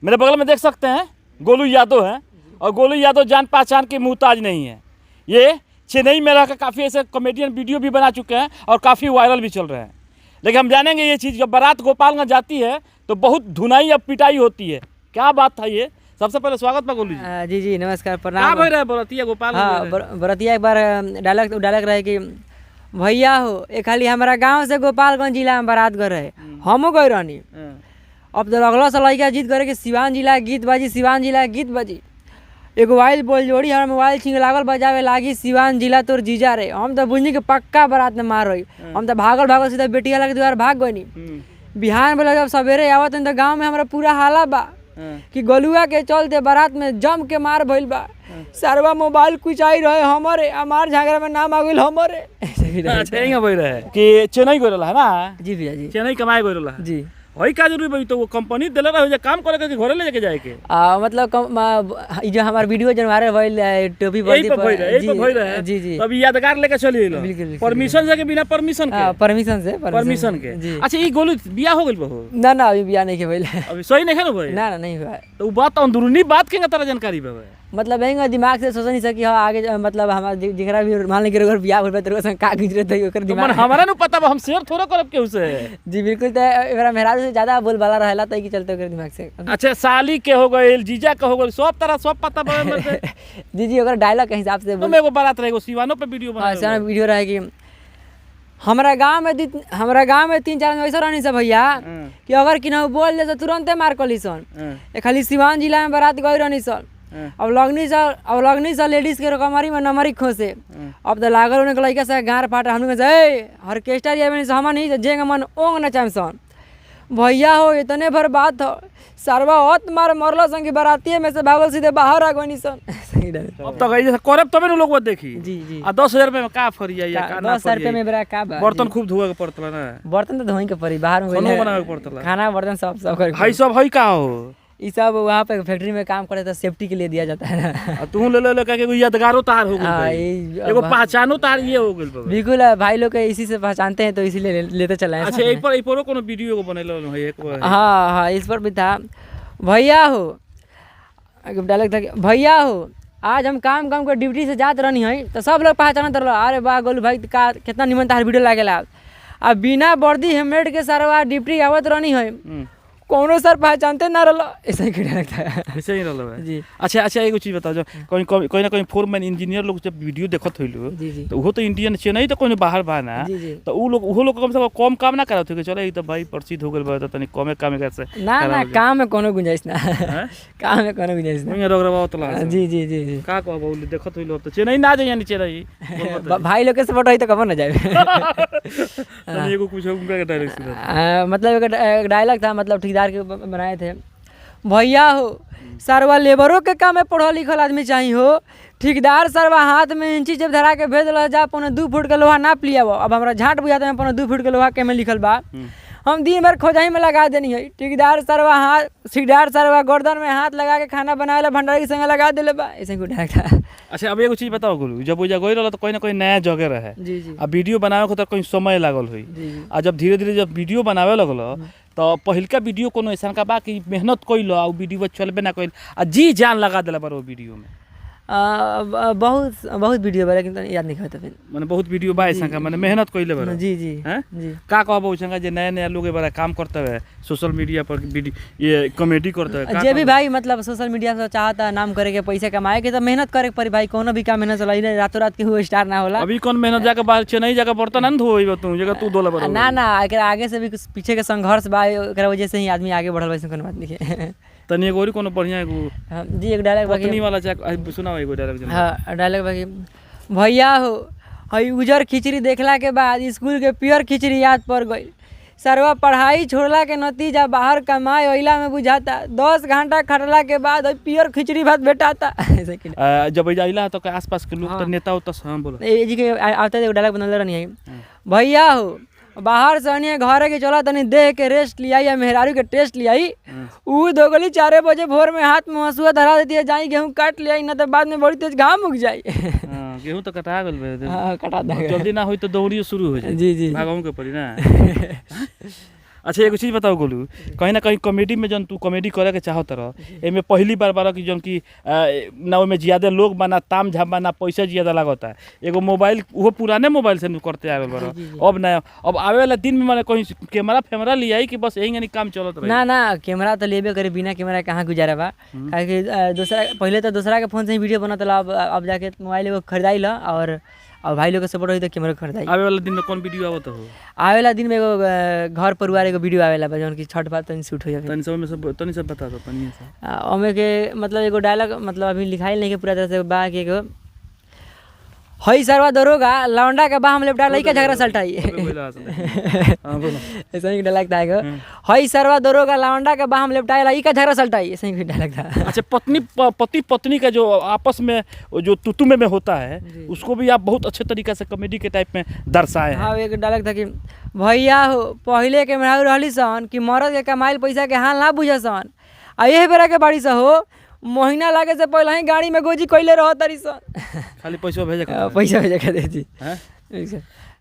मेरे बगल में देख सकते हैं गोलू यादव हैं और गोलू यादव जान पहचान के मुहताज नहीं है। ये चेन्नई में रहकर काफ़ी ऐसे कॉमेडियन वीडियो भी बना चुके हैं और काफ़ी वायरल भी चल रहे हैं। लेकिन हम जानेंगे ये चीज़, जब बारात गोपालगंज जाती है तो बहुत धुनाई और पिटाई होती है, क्या बात था ये? सबसे पहले स्वागत बा गोलू जी। जी जी, नमस्कार, क्या प्रणाम। भई रहे बरतिया गोपाल? हाँ, बरतिया एक बार डायलॉग डायलॉग रहे कि भैया हो, एक खाली हमारा गांव से गोपालगंज जिला में बारात गए रहे, हमहू गए रहनी। अब तो लगल से लड़का जीत करे कि सिवान जिला के गीत बाजी, सिवान जिला के गीत बाजी। एगो वाइल बोल जोड़ी हमारा मोबाइल छिंग लागल बजावे लागी सिवान जिला तोर जीजा रे। हम तो बुझनी के पक्का बारात में मार रही। हम तो भागल भागल सीधा बेटिया लगे द्वार भाग गईनी। बिहान बेला जब सवेरे आवत हन तो गांव में हमारा पूरा हाला बा कि गलुआ के चलते बारात में जम के मार भइल बा, सरवा मोबाइल कुचाई रहे हमरे, हमार झगड़ा में नाम आ गइल हमरे। ऐसे भी रहे। अच्छा, यहीं भई रहे कि चेन्नई गइल रहा है ना? जी भैया जी। चेन्नई कमाए गइल रहा। जी। वही का जरूरी भाई, तो वो कंपनी देले रहे जे काम करे के, घरे ले जाके जाए के। मतलब ई जो हमार वीडियो जन वायरल भइल टोपी यही वर्दी पर भई रहे, यही पर जी, भई रहे। जी जी। तब यादगार लेके चली अइलो। बिल्कुल, बिल्कुल। परमिशन से कि बिना परमिशन के? परमिशन से। परमिशन के। जी। अच्छा, ई गोलू बियाह हो गेल बहु? ना ना, अभी बियाह नहीं के भइल। अभी सही नहीं है ना भाई? ना ना, नहीं हुआ। तो उ बात अंदरूनी बात के तरह जानकारी बा भाई? मतलब एंगा दिमाग से सोच नहीं सकी हाँ आगे मतलब हमार जिकरा भी मान ली कि अगर बियाह होल बा त ओकरा संग का गुजरत है ओकर तो दिमाग मन हमारा नु पता बा, हम शेयर थोड़ा करब केहू से। जी बिल्कुल, त एकरा मेहराज से ज्यादा बोलबाला रहेला त के चलते ओकर दिमाग से। अच्छा, साली के हो गइल, जीजा के हो गइल, सब तरह सब पता बा हमर से। जी जी, ओकर डायलॉग के हिसाब से। तुम एगो बारात रहे, एगो सिवानो पे वीडियो बना। हाँ, सिवान वीडियो रहे कि हमारा गांव में हमारा गांव में तीन चार आदमी ऐसा रहनी सब भैया कि अगर किनाऊ बोल दे तो तुरंते मार कली सन। खाली सिवान जिला में बारात गई रहनी सन। अब लगनी सन लेडीज के कमरी में नमरी खोसे। अब तो लागल उन्हें लड़का से गार फाट, हमनी के ए ऑर्केस्ट्रा या में हम नहीं जेंग मन ओंग नचाम सन। भैया हो, इतने भर बात हो, सरवा औत मार मरलो सन कि बारातिये में से भागल सीधे बाहर आ गनी सन। सही डाल। अब तो गई जैसे करब तबे नु लोग देखी। जी जी। आ 10,000 रुपये में का फरिया या का ना? 10,000 रुपये में बड़ा का बा? बर्तन खूब धोए के पड़तला ना? बर्तन तो धोई के पड़ी, बाहर में खानो गइले। बनावे के पड़तला। खाना बर्तन सब सब करे। हई सब हई का हो? ई सब वहाँ पे फैक्ट्री में काम करे तो सेफ्टी के लिए दिया जाता है ना। आ तू ले ले ले के एगो यादगारो तार हो गेल हाँ, भाई। एगो पहचानो तार ये हो गेल बा। बिल्कुल, भाई लोग के इसी से पहचानते हैं तो इसीलिए लेते चले हैं अच्छा, साथ एहि में। पर एहि परो कोनो वीडियो एगो बनेलो है एक बार? हाँ हाँ, इस पर भी था। भैया हो, एक डायलॉग था कि भैया हो, आज हम काम काम के ड्यूटी से जात रहनी है तो सब लोग पहचानत रहलो, अरे वाह गोलू भाई, का कितना निमन तार वीडियो लागेला। आ बिना वर्दी हेलमेट के सरवा ड्यूटी आवत रहनी है, कोनो सर पहचानते ना रहलो। ऐसा ही डायलॉग था। ऐसे ही रहलो है। जी। अच्छा अच्छा, एगो चीज बताओ, जो कहीं कहीं कहीं ना कहीं फोरमैन इंजीनियर लोग जब वीडियो देखत होइलो जी जी। तो उहो तो इंडियन चेन्नई तो कहीं बाहर बा ना? जी जी। तो उ लोग, उहो लोग कम से कम कम काम ना करत हो कि चले ई तो भाई प्रसिद्ध हो गेल बा तो तनी कमे काम एकरा से ना ना, करावल जाए। काम में कोनो गुंजाइश ना। हैं? काम में कोनो गुंजाइश ना। ओहिमे रगड़ावत ला। जी जी जी जी। का कहब, उ देखत होइलो तो चेन्नई ना जाइए यानी चेन्नई भाई लोग के सपोर्ट होई तो कबो ना जाए। तनी एगो कुछ उनका के डायलॉग सुना। मतलब एक डायलॉग था, मतलब ठेकेदार के बनाए थे। भैया हो, सरवा लेबरों के काम में पढ़ल लिखल आदमी चाहिए हो, ठेकेदार सरवा हाथ में इंची जब धरा के भेज दिला, जा 1.75 फुट के लोहा नाप लिया। अब हमरा झाट बुझाते में 1.75 फुट के लोहा के में लिखल बा। हम दिन भर खोजाही में लगा देनी है। ठेकेदार सरवा हाथ ठेकेदार सरवा गर्दन में हाथ लगा के खाना बनावे ला भंडारी के संगे लगा देले बा। ऐसे कुछ डायलॉग था। अच्छा, अब एगो चीज बताओ गुरु, जब ओइजा गइल रहल तो कहीं ना कहीं नया जगह रहे जी जी। आ वीडियो बनावे के तो कहीं समय लागल होई? जी जी। आ जब धीरे धीरे जब वीडियो बनावे लगल तो पहिलका वीडियो कोनो ऐसा का बा कि मेहनत कइल आ उ वीडियो चलबे ना कइल आ जी जान लगा देला बार वो वीडियो में? बहुत बहुत वीडियो बा, लेकिन तनी याद नहीं होता फिर। माने बहुत वीडियो बा ऐसा का माने मेहनत कइले बार? जी जी। हैं? जी। का कहब ओइसन जे नया नया लोग ए बार काम करते हुए सोशल मीडिया पर वीडियो ये कॉमेडी करते हुए, का जे भी कहब? भाई मतलब सोशल मीडिया से चाहता नाम करे के, पैसा कमाए के, तो मेहनत करे के पड़ी भाई। कोनो भी काम मेहनत चला, रातों रात के हुए स्टार ना होला। अभी कौन मेहनत? जाके बाहर चेन्नई जाके बर्तन ना धोइबा तू, जगह तू धोला बा? ना ना, एकरा आगे से भी कुछ पीछे के संघर्ष बा, ओकरा वजह से ही आदमी आगे बढ़ल बा, ऐसन कोनो बात नहीं है। तनी एगो औरी कोनो बढ़िया एगो हाँ, जी, एक डायलॉग बाकी। पत्नी वाला चाहे सुनाओ एगो डायलॉग जरा। हाँ, डायलॉग बाकी। भैया हो, हई उजर खिचड़ी देखला के बाद स्कूल के पियर खिचड़ी याद पड़ गई। सरवा पढ़ाई छोड़ला के नतीजा बाहर कमाए अइला में बुझाता, 10 घंटा खटला के बाद हई पियर खिचड़ी भात भेटाता। ऐसे कि जब एजा अइला तो आसपास के लोग तो नेता उता से हाँ बोला। ए जी के आते एगो डायलॉग बनल रहनी है। भैया हो, बाहर से अनिए घरे के चला तनी देह के रेस्ट लियाई या मेहरारू के टेस्ट लियाई। ऊ दोगली 4 बजे भोर में हाथ में हंसुआ धरा देती है, जाई गेहूं काट लियाई, ना तो बाद में बड़ी तेज घाम उग जाई। हाँ, गेहूं तो कटा गेल बे। हाँ, कटा दे। जल्दी ना होई तो दौड़ियो शुरू हो जाए। जी जी। भागहु के पड़ी ना। अच्छा, एगो चीज बताओ गोलू, कहीं ना कहीं कॉमेडी में जौन तू कॉमेडी करे के चाहत रह, एमे पहली बार बार कि जौन की ना ओमे ज्यादा लोग बना ताम झाम बना, पैसा ज्यादा लागता, एगो मोबाइल उहो पुराने मोबाइल से नु करते आवे बार, अब नया अब आवे वाला दिन में माने कहीं कैमरा फेमरा ले आई कि बस यही यानी काम चलत रही? ना ना, कैमरा तो लेबे करे, बिना कैमरा कहाँ गुजारा बा। काहे कि दूसरा पहले तो दूसरा के फोन से ही वीडियो बनत रहा, अब जाके मोबाइल एगो खरीदाई ल और भाई लोग के सपोर्ट होई तो कैमरा खरीदाई। आवे वाला दिन में कौन वीडियो आवत हो? आवेला दिन में एगो घर परिवार एगो वीडियो आवेला बा, जौन की छठ बात तनी शूट हो जावे। तनी सब में सब तनी सब बता दो तनी सा। ओमे के मतलब एगो डायलॉग मतलब अभी लिखाइल नहीं के पूरा तरह से बा कि एगो हई सरवा दरोगा लौंडा के बाह में लेपटा लइका झगड़ा सलटाई। हां बोलो। ऐसा ही डायलॉग था एगो, हई सरवा दरोगा लौंडा के बाह में लेपटाई लइका झगड़ा सलटाई, ऐसा ही डायलॉग था। अच्छा, पत्नी पति पत्नी का जो आपस में वो जो तुतुमे में होता है उसको भी आप बहुत अच्छे तरीका से कॉमेडी के टाइप में दर्शाए हैं। हाँ, एक डायलॉग था कि भैया हो पहिले के मेहरारू रहली सन कि मरद के कमाइल पैसा के हाल ना बुझे सन, आ एह बेरा के बाड़ी स हो महीना लागे से पहले ही गाड़ी में गोजी कइले रह तारी सन। खाली पैसा भेजे खातिर। पैसा भेजे के दे दी। हैं? ऐसे।